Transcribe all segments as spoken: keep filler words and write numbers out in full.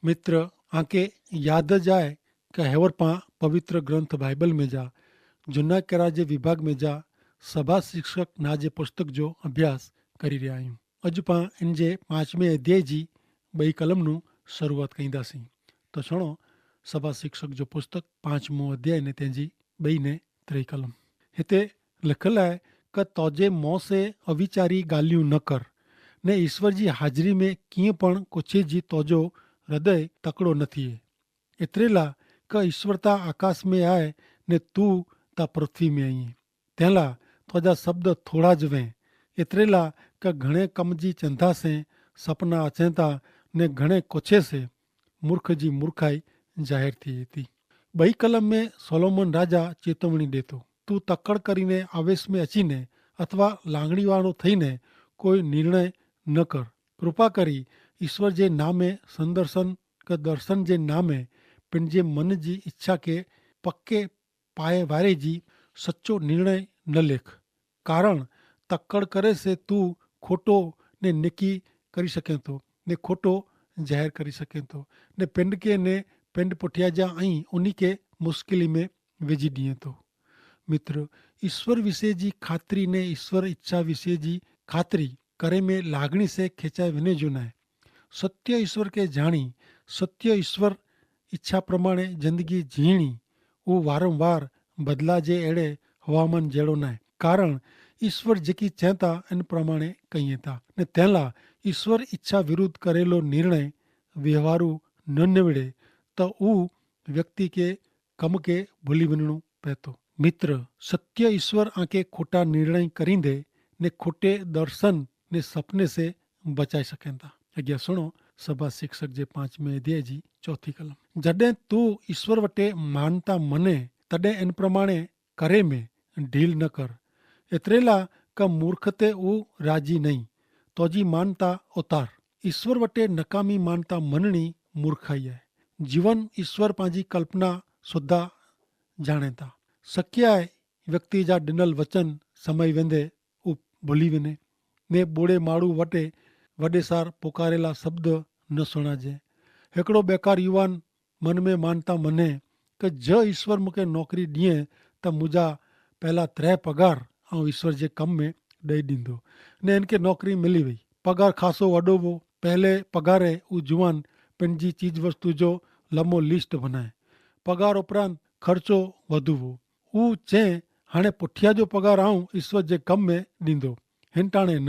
મિત્ર, આંકે યાદ જ આય કે હેવર પાં પવિત્ર ગ્રંથ બાઈબલ મેં જા જુના કેરા જે વિભાગ મેં જા સભા શિક્ષક ના જે પુસ્તક જો અભ્યાસ કરી રહ્યા આયું. અજ પાં ઇન જે પાંચમે અધ્યાય જી બઈ કલમ નું શરૂઆત કઈંદા સી. તો સુણો, સભા શિક્ષક જો પુસ્તક પાંચમો અધ્યાય ને તેની બઈ ને ત્રે કલમ હિતે લખલ આય કે તોજે મોં સે અવિચારી ગાલિયું ન કર, ને ઈસ્વર જી હાજરી મેં કિંપણ કોછે જી તોજો હૃદય તકડો ન થિયે. એતરેલા કે ઈસ્વર તા આકાશ મેં આય, ને તું તા પૃથ્વી મેં આઈ. તેલા તોજા શબ્દ થોડા જ વે. એતરેલા કે ઘણે કમ જી ચેંધા સે સપના અચેંતા, ને ઘણે કોછે સે મૂર્ખ જી મૂર્ખાઈ જાહેર થી તી. બહી કલમ મેં સોલોમન રાજા ચેતવણી દેતો, તું તકડ કરીને આવેશ મેં અચીને અથવા લાગણી વાળો થઈને કોઈ નિર્ણય ન કર. કૃપા કરી ઈસ્વર જે નામે સંદર્શન કે દર્શન જે નામે પણ જે મન જી ઇચ્છા કે પક્કે પાયે વારે જી સચો નિર્ણય ન લેખ. કારણ તકડ કરે સે તું ખોટો ને નેકી કરી શકેતો, ને ખોટો જાહેર કરી શકેતો, ને પેંડ કે ને પેંડ પુઠ્યા જા અહીં ઉની કે મુશ્કેલી મેં વેજી દિયે તો. મિત્ર, ઈસ્વર વિશે જી ખાતરી ને ઈસ્વર ઇચ્છા વિશે જી ખાતરી કરે મેં લાગણી સે ખેંચાઈ વેને જો નાય. સત્ય ઈસ્વર કે જાણી, સત્ય ઈસ્વર ઇચ્છા પ્રમાણે જિંદગી જીણી ઉં વારંવાર બદલા જે એડે હવામાન જેડો નાય. કારણ ઈસ્વર જેકી ચેંતા એન પ્રમાણે કહિયે તા, ને તેલા ઈસ્વર ઇચ્છા વિરુદ્ધ કરેલો નિર્ણય વ્યવહારુ ન નેવડે, તો ઉં વ્યક્તિ કે કમ કે ભૂલી વનણું પૈતો. મિત્ર, સત્ય ઈસ્વર આંકે ખોટા નિર્ણય કરીંદે ને ખોટે દર્શન ને સપને સે બચાઈ શકેંતા. અગિયા સુણો, સભા શિક્ષક જે પાંચમે અધ્યાય જી ચોથી કલમ, જડે તું ઈસ્વર વટે માનતા મને તદે એન પ્રમાણે કરે મેં ઢીલ ન કર. એતરેલા કા મૂર્ખતે ઉં રાજી નહીં, તોજી માનતા ઓતાર. ઈસ્વર વટે નકામી માનતા મનણી મૂર્ખાઈ હૈ. જીવન ઈસ્વર પાંજી કલ્પના સુધા જાણે તા. શક્યાએ વ્યક્તિ જા ડિનલ વચન સમય વેંધે ઉપ ભલી વેને, ને બોડે માડૂ વટે વડેસાર પોકારેલા શબ્દ ન સુણાજે. હેકડો બેકાર યુવાન મન મેં માનતા મને કે જો ઈસ્વર મુકે નોકરી દિયે તો મુજા પહેલા ત્રે પગાર આઉં ઈસ્વર જે કમ મેં દઈ દીધો, ને એનકે નોકરી મિલી વય. પગાર ખાસો વડો વો. પહેલે પગારે ઉજવાન પેનજી ચીજવસ્તુ જો લમો લિસ્ટ ભનાએ. પગાર ઉપરાંત ખર્ચો વધુ વો. ઉ ચે, હાણે પુઠ્યા જો પગાર આઉં ઈસ્વર જે કમ મેં દીધો. હેંટાણે ન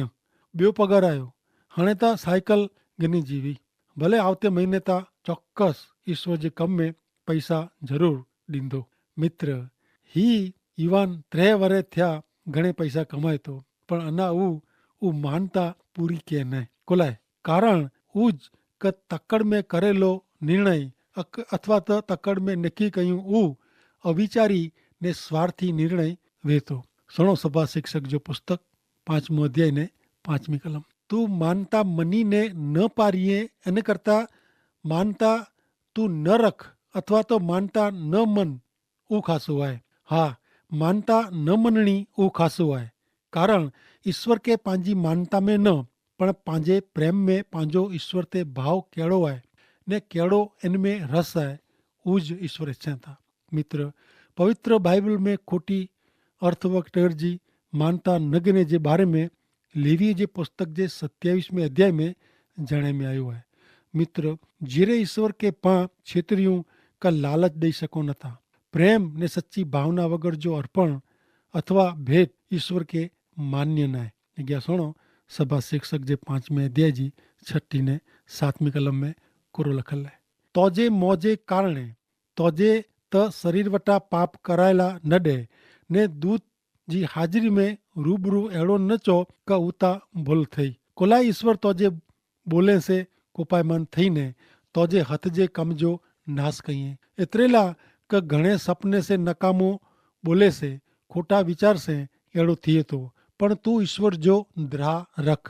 બ્યો પગાર આયો. હાણે તા સાઈકલ ગની જીવી. ભલે આવતે મહિને તા ચોક્કસ ઈસ્વર જે કમ મેં પૈસા જરૂર દીધો. મિત્ર, હી યુવાન ત્રે વરે થ્યા ઘણે પૈસા કમાય તો, પણ અના ઉ ઉ માનતા પૂરી કે નહીં. કોલાય કારણ ઉજ કે તકડ મેં કરેલો નિર્ણય અથવા તો તકડ મેં નક્કી કહ્યું ઉ અવિચારી ને સ્વાર્થી નિર્ણય વેતો. સણો સભા શિક્ષક જો પુસ્તક પાંચમો અધ્યાય ને પાંચમી કલમ, તું માનતા મની ને ન પારિયે, અને કરતા માનતા તું ન રખ અથવા તો માનતા ન મન ઉખાસુ આય. હા, માનતા ન મનણી ઉખાસુ આય. કારણ ઈસ્વર કે પાંજી માનતા મેં ન પણ પાંજે પ્રેમ મેં પાંજો ઈસ્વર તે ભાવ કેડો આય ને કેડો એન મેં રસ આય, ઉજ ઈસ્વર ઇચ્છે થા. મિત્ર, પવિત્ર બાઈબલ મેં ખોટી અર્થવકટેર જી માનતા નગને જે બારે મેં લેવી જે પુસ્તક જે સત્યાવિશ મેં અધ્યાય મેં જણાય મેં આયો આય. મિત્ર, જીરે ઈસ્વર કે પાં છેતર્યું કા લાલચ દઈ શકો નથા. પ્રેમ ને સચ્ચી ભાવના વગર જો અર્પણ અથવા ભેટ ઈસ્વર કે માન્ય નાય. અગિયા સુણો, સભા શિક્ષક જે પાંચમે અધ્યાય જી છઠી ને સાતમી કલમ મેં કોરો લખલ હૈ, તોજે મોજે કારણે તોજે ત શરીર વટા પાપ કરાયેલા ન દે, ને દૂત જી હાજરી મેં રૂબરૂ એડો ન ચો કે ઉતા ભલ થઈ. કોલાઈ ઈસ્વર તોજે બોલે સે કોપાયમાન થઈ ને તોજે હત જે કમ જો નાસ કહિએ. એતરેલા કે ઘણે સપને સે નકામો બોલે સે, ખોટા વિચાર સે એડો થિયે તો, પણ તું ઈસ્વર જો દ્રાહ રખ.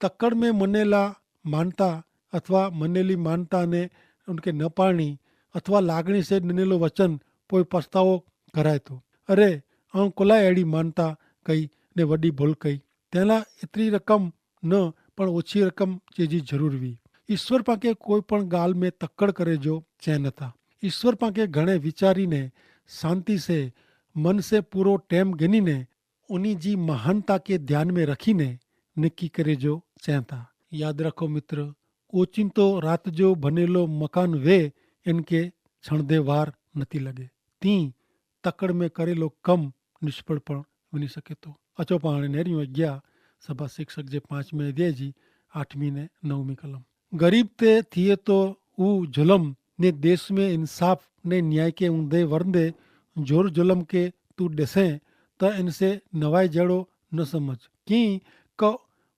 તકડ મેં મનેલા માનતા અથવા મનેલી માનતા ને ઉનકે ન પાણી અથવા લાગણી સે નનેલો વચન પોય પસ્તાવો કરાય તો, અરે, આઉં કોલા એડી માનતા કઈ ને વડી ભલ કઈ. તેના એતરી રકમ ન પણ ઓછી રકમ ચેજી જરૂર વી. ઈસ્વર પાંકે કોઈ પણ ગાલ મેં તક્કડ કરે જો ચેહ નતા. ઈસ્વર પાંકે ઘણે વિચારી ને શાંતિ સે મન સે પૂરો ટેમ ગની ને ઉની જી મહાનતા કે ધ્યાન મેં રખી ને નેકી કરે જો ચેહ તા. યાદ રાખો મિત્ર, ઓચિંતો રાત જો ભનેલો મકાન વે એનકે છણદે વાર નથી લગે. તી તકડ મેં કરેલો કમ નિષ્ફળ પણ વિની શકે તો. અચો પાણે નેરી અજ્ઞા સભા શિક્ષક જે પાંચમે અધ્યાય જી આઠમી ને નવમી કલમ. ગરીબ તે થિયે તો ઉ ઝુલમ ને દેશ મેં ઇન્સાફ ને ન્યાય કે ઊંધે વર્દે જોર ઝુલમ કે તું દેસે તો ઇનસે નવાઈ જેડો ન સમજ. કિંક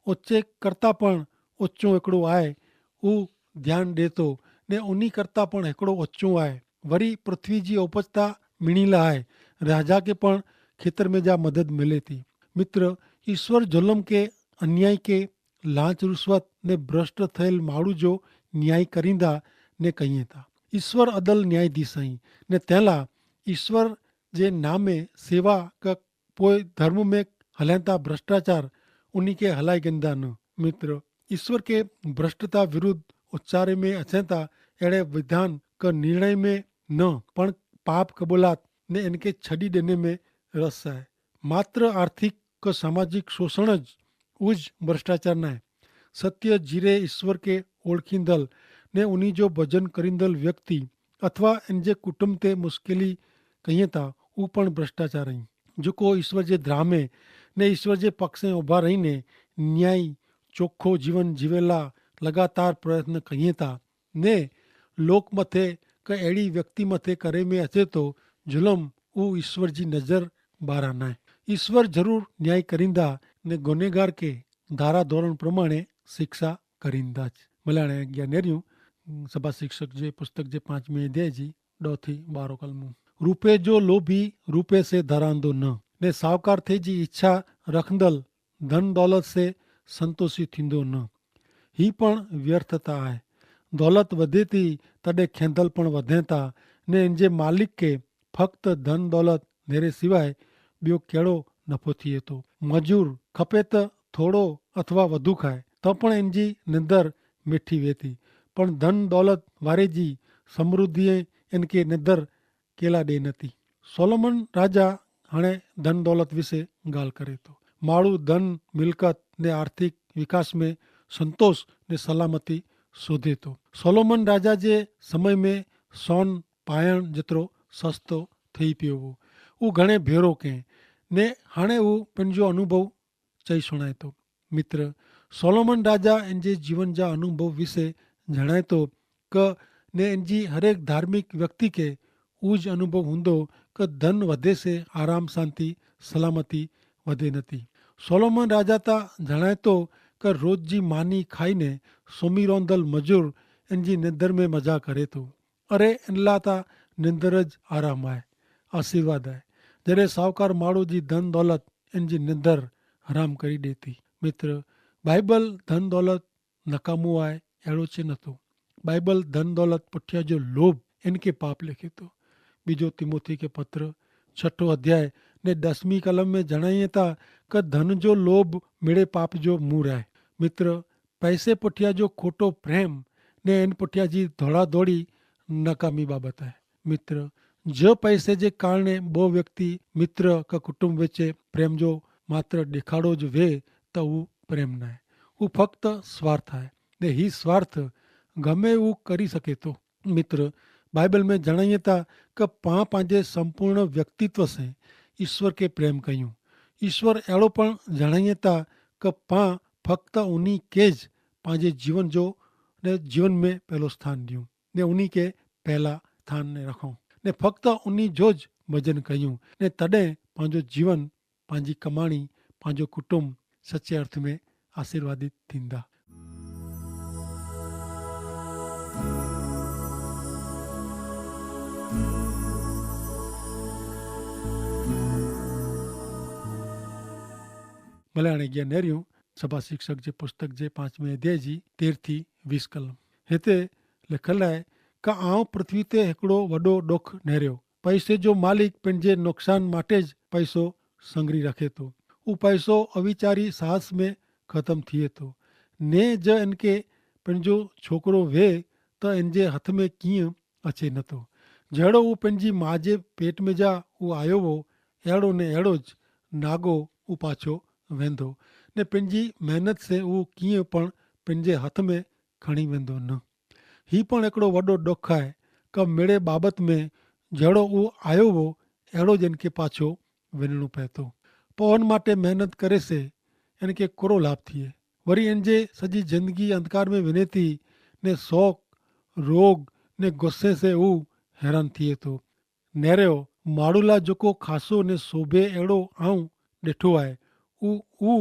ઓચ્ચે કરતા પણ ઓચ્ચો એકડો આય ઉ ધ્યાન દેતો ને ઉની કરતા પણ એકડો ઓચ્ચો આય. વરી પૃથ્વી જી ઓપજતા મિણીલા આય રાજા કે પણ ખેતર મેં જા મદદ મિલે તી. મિત્ર, ઈસ્વર ઝુલમ કે અન્યાય કે લાંચ રુશ્વત ને ભ્રષ્ટ થયેલ માણુ જો ન્યાય કરીંદા ને કહિયે તા. ઈસ્વર અદલ ન્યાયાધીશ અહીં ને તેલા ઈસ્વર જે નામે સેવા કે પોય ધર્મ મેં હલેતા ભ્રષ્ટાચાર ઉની કે હલાઈ ગેંદા ન. મિત્ર, ઈસ્વર કે ભ્રષ્ટતા વિરુદ્ધ ઉચ્ચારે મેં અચેતા એડે વિધાન કે નિર્ણય મેં ન પણ પાપ કબૂલાત ને એનકે છડી દેને મેં રસ હૈ. માત્ર આર્થિક કે સામાજિક શોષણ જ ઉજ ભ્રષ્ટાચાર નાય. સત્ય જીરે ઈસ્વર કે ઓળખીંદલ ને ઉની જો ભજન કરીંદલ વ્યક્તિ અથવા એન જે કુટુંબ તે મુશ્કેલી કહિયે તા ઉપણ ભ્રષ્ટાચાર અહીં. જોકો ઈસ્વર જે ધ્રામે ને ઈસ્વર જે પક્ષે ઉભા રહીને ન્યાયી ચોખો જીવન જીવેલા લગાતાર પ્રયત્ન કહિયે તા ને લોક મતે કે એડી વ્યક્તિ મતે કરે મેં અચેતો જુલમ ઉ ઈસ્વર જી નજર બારા નાય. ઈસ્વર જરૂર ન્યાય કરીંદા ને ગુનેગાર કે ધારા ધોરણ પ્રમાણે શિક્ષા કરીંદા જ. ભલે અણે અજ્ઞા નેર્યું સભા શિક્ષક જે પુસ્તક જે પાંચમે દેહ જી દો થી બારો કલમું. રૂપે જો લોભી રૂપે સે ધરાંદો ન ને સાવકાર થે જી ઇચ્છા રખંદલ ધન દોલત સે સંતોષી થીંદો ન. હી પણ વ્યર્થતા આય. દોલત વધે તી તદે ખેંધલ પણ વધે તા ને એન જે માલિક કે ફક્ત ધન દોલત નેરે સિવાય બ્યો કેડો નફો થી હતો. મજૂર ખપે તો થોડો અથવા વધુ ખાય તો પણ એન જી નિદર મેઠી વેતી. પણ ધન દોલત વારે જી સમૃદ્ધિએ એન કે નિદર કેલા દે નથી. સોલોમન રાજા હણે ધન દોલત વિશે ગાલ કરે તો માળુ ધન મિલકત ને આર્થિક વિકાસ મેં સંતોષ ને સલામતી શોધે તો. સોલોમન રાજા જે સમય મેં સોન પાયણ જેતરો સસ્તો થઈ પ્યો વો. ઉં ઘણે ભેરો કહેં ને હણે ઉં પન જો અનુભવ ચહી સુણાયતો. મિત્ર, સોલોમન રાજા એન જે જીવન જા અનુભવ વિશે જણાયતો કે ને એન જી હરેક ધાર્મિક વ્યક્તિ કે ઉજ અનુભવ હુંદો કે ધન વધે સે આરામ શાંતિ સલામતી વધે નથી. સોલોમન રાજા તા જણાયતો કે રોજ જી માની ખાઈ ને સોમી રોંધલ મજૂર એન જી નિદર મેં મજા કરે તો. અરે એનલા તા નિંદર જ આરામ આય, આશીર્વાદ આય. જડે સાવકાર માળુ જી ધન દોલત એન જી નિંદર હરામ કરી દેતી. મિત્ર, બાઈબલ ધન દોલત નકામુ આય એડો છે નતો. બાઈબલ ધન દોલત પઠ્યા જો લોભ એન કે પાપ લેખે તો. બીજો તિમોથી કે પત્ર છઠો અધ્યાય ને દસમી કલમ મેં જણાયે તા કે ધન જો લોભ મેળે પાપ જો મૂર આય. મિત્ર, પૈસે પઠ્યા જો ખોટો પ્રેમ ને એન પઠ્યા જી ધોડાધોડી નકામી બાબત હૈ. મિત્ર, જો પૈસે જે કારણે બહુ વ્યક્તિ મિત્ર કા કુટુંબ વચ્ચે પ્રેમ જો માત્ર દેખાડો જ વે, તો ઉં પ્રેમ નાય. ઉં ફક્ત સ્વાર્થ હૈ. ને હી સ્વાર્થ ગમે ઉં કરી શકે તો. મિત્ર, બાઈબલ મેં જણાયે તા કે પાં પાંજે સંપૂર્ણ વ્યક્તિત્વ સે ઈસ્વર કે પ્રેમ કહ્યું. ઈસ્વર એડો પણ જણાયે તા કે પાં ફક્ત ઉની કે જ પાંજે જીવન જો ને જીવન મેં પહેલો સ્થાન દિયું ને ઉની કે પહેલા સ્થાન ને રખો ને ફક્ત ઉની જો જ ભજન કહ્યું ને તદે પાંજો જીવન, પાંજી કમાણી, પાંજો કુટુંબ સચ્ચે અર્થ મેં આશીર્વાદિત થીંદા. ભલે અણે અજ્ઞા નેર્યું સભા શિક્ષક જે પુસ્તક જે પાંચમે અધ્યાય જી તેર થી વીસ કલમ. હેતા લેખલ હૈ કે આઉં પૃથ્વી તે હેકડો વડો ડોખ નેર્યો. પૈસે જો માલિક પેનજે નોકસાન માટે જ પૈસો સંગરી રાખે તો. ઉપૈસો અવિચારી સાહસ મેં ખતમ થિયે તો. ને જ એનકે પન જો છોકરો વે તો એન જે હથ મેં કિયા અછે નતો. જેડો ઉપન જી માજે પેટ મેં જા ઉ આયો વો એડો ને એડો જ નાગો ઉપાછો વેંધો. ને પન જી મહેનત સે ઉ કિયા પણ પન જે હથ મેં ખણી વેંધો ન. હી પણ એકડો વડો ડોખાય કે મેડે બાબત મેં જેડો ઉ આયો વો એડો જ એન કે પાછો વેનણો પૈતો. પવન માટે મહેનત કરે સે એન કે કોરો લાભ થિયે? વરી એન જે સજી જિંદગી અંધકાર મેં વેને થી ને શોક રોગ ને ગુસ્સે સે ઉ હેરાન થિયે તો. નેરેઓ માડૂલા જોકો ખાસો ને સોભે એડો આઉં દેઠો આય ઉ ઉ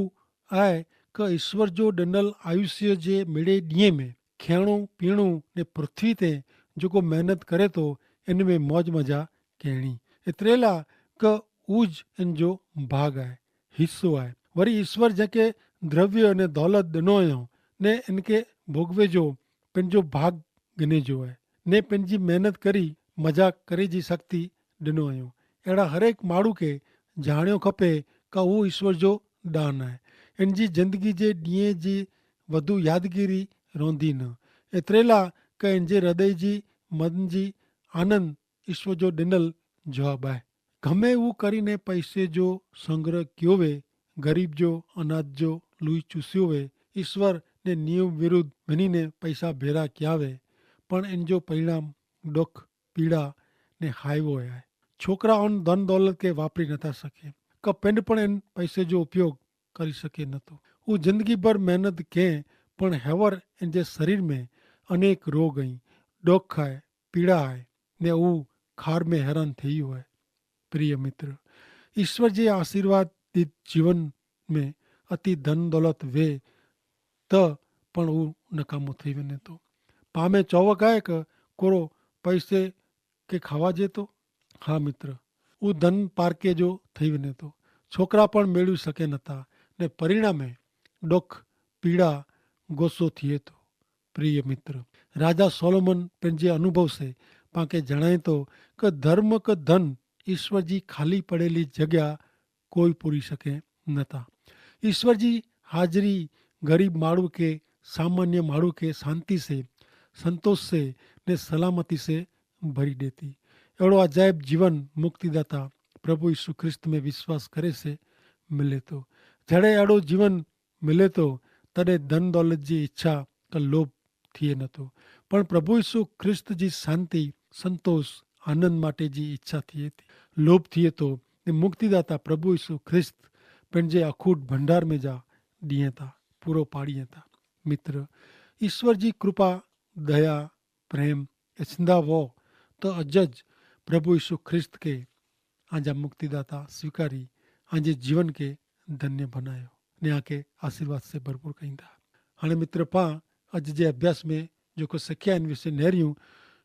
આય કે ઈસ્વર જો ડનલ આયુષ્ય જે મેડે દિયે મેં ખેણું પીણું ને પૃથ્વી તે જોકો મહેનત કરે તો એન મેં મોજ મજા કહેણી. એતરેલા કે ઉજ એન જો ભાગ આય હિસ્સો આય. વરી ઈસ્વર જેકે દ્રવ્ય અને દોલત દનો અયો ને એનકે ભોગવે જો પેનજો ભાગ ગને જો આય ને પેનજી મહેનત કરી મજા કરે જી શક્તિ દનો અયો. એડા હરેક માણૂ કે જાણ્યો ખપે કા ઉ ઈસ્વર જો દાન આય. એનજી જિંદગી જે દિયે જી વધુ યાદગીરી રોંધી ન એતરેલા કે એનજે હૃદય જી મન જી આનંદ ઈસ્વર જો ડિનલ જવાબ આય. ગમે ઉં કરીને પૈસે જો સંગ્રહ ક્યો વે ગરીબ જો અનાજ જો લુઈ ચૂસ્યો વે ઈસ્વર ને નિયમ વિરુદ્ધ મેનીને પૈસા ભેરા ક્યા વે પણ એન જો પરિણામ ડોખ પીડા ને હાઈવો આય. છોકરા અન ધન દોલત કે વાપરી નતા સકે કે પેંડ પણ એન પૈસે જો ઉપયોગ કરી સકે નતો. ઉં જિંદગી ભર મહેનત કે પણ હેવર એન જે શરીર મેં અનેક રોગ અહીં ડોખ આય પીડા આય ને ઉં ખાર મેં હેરાન થયું આય. પ્રિય મિત્ર, ઈસ્વર જે આશીર્વાદિત જીવન મેં અતિ ધન દોલત વે તો પણ ઉં નકામો થઈ વેને તો. પામે ચોવક આય કે કોરો પૈસે કે ખાવા જેતો? હા મિત્ર, ઉં ધન પાર્કે જો થઈ વેને તો છોકરા પણ મેળવી શકે નતા ને પરિણામે ડોખ પીડા ગોસો થિયે તો. પ્રિય મિત્ર, રાજા સોલોમન પેનજે અનુભવ સે પાંકે જણાયતો કે ધર્મ કે ધન ઈસ્વર જી ખાલી પડેલી જગ્યા કોઈ પૂરી શકે નતા. ઈસ્વર જી હાજરી ગરીબ માણૂ કે સામાન્ય માણૂ કે શાંતિ સે સંતોષ સે ને સલામતી સે ભરી દેતી. એડો અજાયબ જીવન મુક્તિદાતા પ્રભુ ઈસુ ખ્રિસ્ત મેં વિશ્વાસ કરે સે મિલે તો. જડ઼ે એડો જીવન મિલે તો તદે ધન દોલત જી ઇચ્છા કા લોભ થિયે નતો. પણ પ્રભુ ઈસુ ખ્રિસ્ત જી શાંતિ સંતોષ આનંદ માટે જી ઇચ્છા થિયે તી લોભ થિયે તો. મુક્તિદાતા પ્રભુ ઈસુ ખ્રિસ્ત પેનજે અખૂટ ભંડાર મેં જા દિયે તા પૂરો પાડિયે તા. મિત્ર, ઈસ્વર જી કૃપા દયા પ્રેમ એચંદા વો તો અજ જ પ્રભુ ઈસુ ખ્રિસ્ત કે આજા મુક્તિદાતા સ્વીકારી આજે જીવન કે ધન્ય ભનાયો ને આકે આશીર્વાદ સે ભરપૂર કહીંદા. હણે મિત્ર પા અજ જે અભ્યાસ મેં જોકો સખ્યા એન વિશે નહર્યું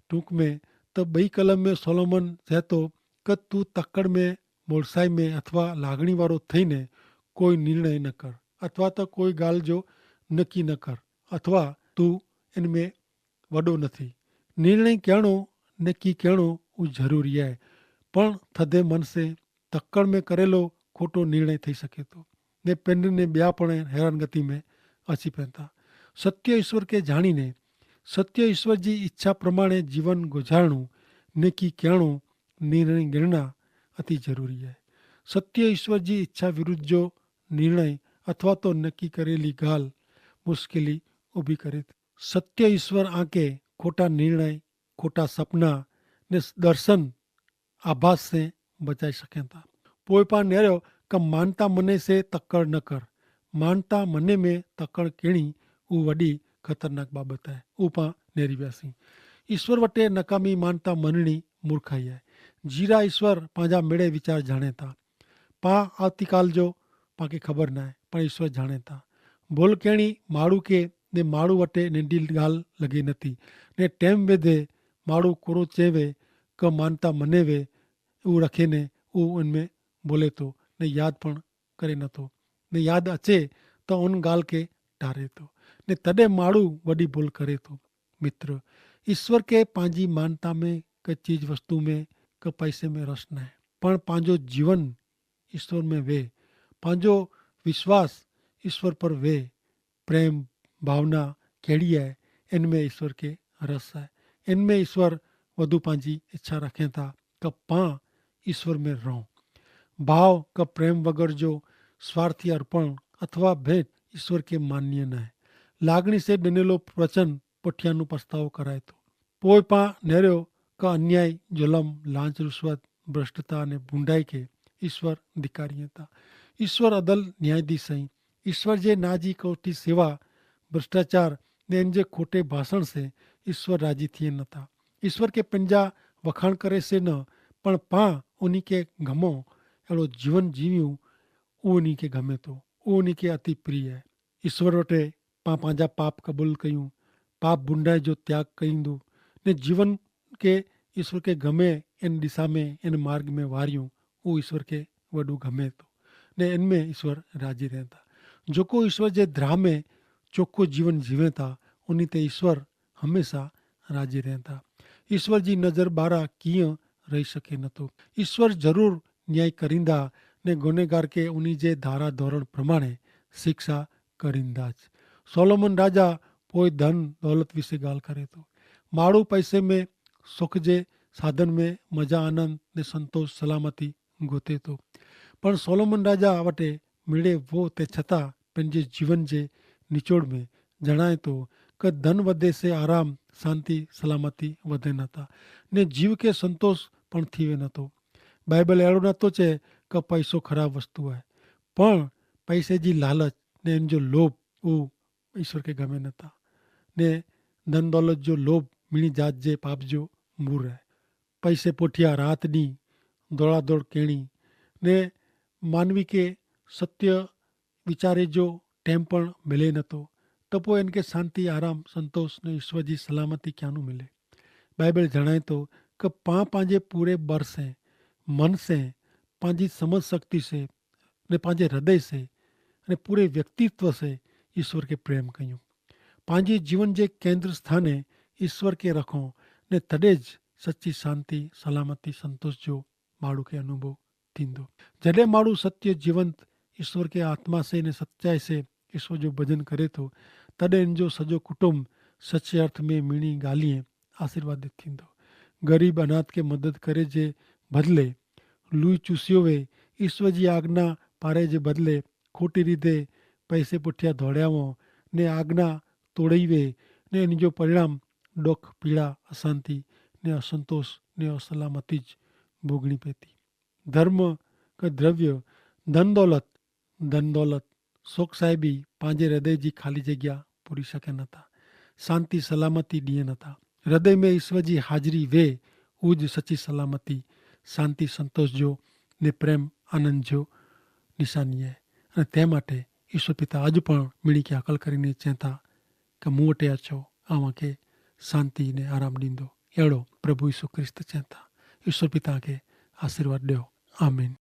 ટૂંક મેં તો બઈ કલમ મેં સોલોમન સહેતો કે તું તકડ મેં મોલસાઈ મેં અથવા લાગણી વારો થઈને કોઈ નિર્ણય ન કર અથવા તો કોઈ ગાલ જો નક્કી ન કર અથવા તું એન મેં વડો નથી. નિર્ણય કહેણો નક્કી કહેણો ઉં જરૂરી આય. પણ થદે મન સે તકડ મેં કરેલો ખોટો નિર્ણય થઈ શકે તો ને પેનને બ્યાપણે હેરાનગતિ મેં અસી પેનતા. સત્ય ઈસ્વર કે જાણીને સત્ય ઈસ્વર જી ઇચ્છા પ્રમાણે જીવન ગુજારણું નેકી કહેણું નિર્ણય ગિરણા અતિ જરૂરી હૈ. સત્ય ઈસ્વર જી ઇચ્છા વિરુદ્ધ જો નિર્ણય અથવા તો નેકી કરેલી ગાલ મુશ્કેલી ઉભી કરે. સત્ય ઈસ્વર આંકે ખોટા નિર્ણય ખોટા સપના ને દર્શન આભાસ સે બચાઈ શકેતા. પોય પા નેરો કે માનતા મને સે તકડ ન કર. માનતા મને મેં તકડ કેણી ઉવડી ખતરનાક બાબત હૈ. ઉપા નેરી વ્યાસી ઈસ્વર વટે નકામી માનતા મનણી મૂર્ખાઈ હૈ. જીરા ઈસ્વર પાંજા મેળે વિચાર જાણે તા. પા આવતી કાલ જો પાંકે ખબર નાય. પણ ઈસ્વર જાણે તા ભોલ કેણી માડૂ કે ને માડૂ વટે નેંડી ગાલ લગે નથી. ને ટેમ વેધે માડૂ કોરો ચેવે કે માનતા મને વે ઉં રખેને ઉં એન મેં બોલે તો ને યાદ પણ કરે નતો ને યાદ અચે તો ઉન ગાલ કે ટારે તો ને તદે માડૂ વડી ભોલ કરે તો. મિત્ર, ઈસ્વર કે પાંજી માનતા મેં કે ચીજ વસ્તુ મેં કે પૈસે મેં રસ નાય. પણ પાંજો જીવન ઈસ્વર મેં વે પાંજો વિશ્વાસ ઈસ્વર પર વે પ્રેમ ભાવના કહેડી આય. ઇનમેં ઇશ્વર કે રસ હૈ. ઇનમેં ઇશ્વર વધુ પાંજી ઇચ્છા રખેં થા કે પાં ઇશ્વર મેં રહો. ભાવ કે પ્રેમ વગર જો સ્વાર્થી અર્પણ અથવા ભેટ ઇશ્વર કે માન્ય નહીં. લાગણી સે ડનેલો વચન પઠિયાનું પસ્તાવો કરાય તો પોય પાં નેર્યો કે અન્યાય, જુલમ, લાંચ રુશ્વત, ભ્રષ્ટતા અને ભૂંડાઈ કે ઇશ્વર ધિકારી હતા. ઇશ્વર અદલ ન્યાયાધીશ અહીં. ઇશ્વર જે નાજી કોઠી સેવા, ભ્રષ્ટાચાર ને એન જે ખોટે ભાષણ સે ઇશ્વર રાજી થિયે નતા. ઇશ્વર કે પંજા વખાણ કરે સે ન, પણ પાં ઉની કે ગમો એડો જીવન જીવ્યું ઉની કે ગમે તો ઉની કે અતિ પ્રિય હૈ. ઇશ્વર વટે પાં પાંજા પાપ કબૂલ કહ્યું, પાપ ભૂંડાઈ જો ત્યાગ કહીંદુ ને જીવન કે ઇશ્વર કે ગમે એન દિશા મેં એન માર્ગ મેં વાર્યું ઉ ઇશ્વર કે વડું ગમે તો ને એન મેં ઇશ્વર રાજી રહેતા. જોકો ઇશ્વર જે ધ્રાહ મેં ચોકો જીવન જીવેતા ઉની તે ઇશ્વર હમેંશા રાજી રહેતા. ઇશ્વર જી નજર બારા કિયા રહી શકે નતો. ઇશ્વર જરૂર ન્યાય કરીંદા ને ગુનેગાર કે ઉની જે ધારા ધોરણ પ્રમાણે શિક્ષા કરીંદા જ. સોલોમન રાજા પોય ધન દોલત વિશે ગાલ કરે તો માડૂ પૈસે મેં સુખ જે સાધન મેં મજા આનંદ ને સંતોષ સલામતી ગોતે તો. પણ સોલોમન રાજા વટે મેળે વો તે છતાં પન જે જીવન જે નિચોડ મેં જણાય તો કે ધન વધે સે આરામ, શાંતિ, સલામતી વધે નતા ને જીવ કે સંતોષ પણ થીવે નતો. બાઈબલ એડો નતો છે કે પૈસો ખરાબ વસ્તુ હૈ, પણ પૈસે જી લાલચ ને એન જો લોભ ઉ ઇશ્વર કે ગમે નતા. ને ધન દોલત જો લોભ મિણી જાત જે પાપ જો મૂર હૈ. પૈસે પોઠિયા રાત દી દોડાદોડ કેણી ને માનવી કે સત્ય વિચારે જો ટેમ પણ મિલે નતો, તપો એન કે શાંતિ, આરામ, સંતોષ ને ઇશ્વર જી સલામતી ક્યાંનું મિલે? બાઈબલ જણાયતો કે પાં પાંજે પૂરે બર સે, મન સે, પાંજી સમજ શક્તિ સે, ને પાંજે હૃદય સે, અને પૂરે વ્યક્તિત્વ સે ઇશ્વર કે પ્રેમ કહ્યું. પાંજી જીવન જે કેન્દ્ર સ્થાને ઇશ્વર કે રખો, ને તદે જ સચ્ચી શાંતિ, સલામતી, સંતોષ જો માડૂ કે અનુભવ થીંદો. જડે માડૂ સત્ય જીવંત ઇશ્વર કે આત્મા સે ને સચ્ચાઈ સે ઇશ્વર જો ભજન કરે તો, તદે ઇન જો સજો કુટુંબ સચ્ચે અર્થ મેં મિણી ગાલિયે આશીર્વાદિત થીંદો. ગરીબ અનાથ કે મદદ કરે જે બદલે લુઈ ચૂસ્યો વે, ઇશ્વર જી આજ્ઞા પારે જે બદલે ખોટી રીતે પૈસે પુઠ્યા ધોડ્યાવો ને આજ્ઞા તોડઈ વે, ને ઇન જો પરિણામ ડોખ, પીડા, અશાંતિ, ને અસંતોષ, ને અસલામતી જ ભોગણી પેતી. ધર્મ કે દ્રવ્ય, ધન દોલત, ધન દોલત, શોક સાહેબી પાંજે હૃદય જી ખાલી જગ્યા પૂરી શકે નતા. શાંતિ સલામતી દિયે નતા. હૃદય મેં ઇશ્વર જી હાજરી વે ઉજ સચી સલામતી, શાંતિ સંતોષ જો, ને પ્રેમ આનંદ જો નિશાની હૈ. અને તે માટે ઇશ્વર પિતા આજ પણ મિણી કે હકલ કરીને ચેતા કે મું વટે અચો, આવાં કે શાંતિ ને આરામ દીંદો. એડો પ્રભુ ઈસુ ખ્રિસ્ત ચેતા. ઈસુ પિતા કે આશીર્વાદ દેવો. આમીન.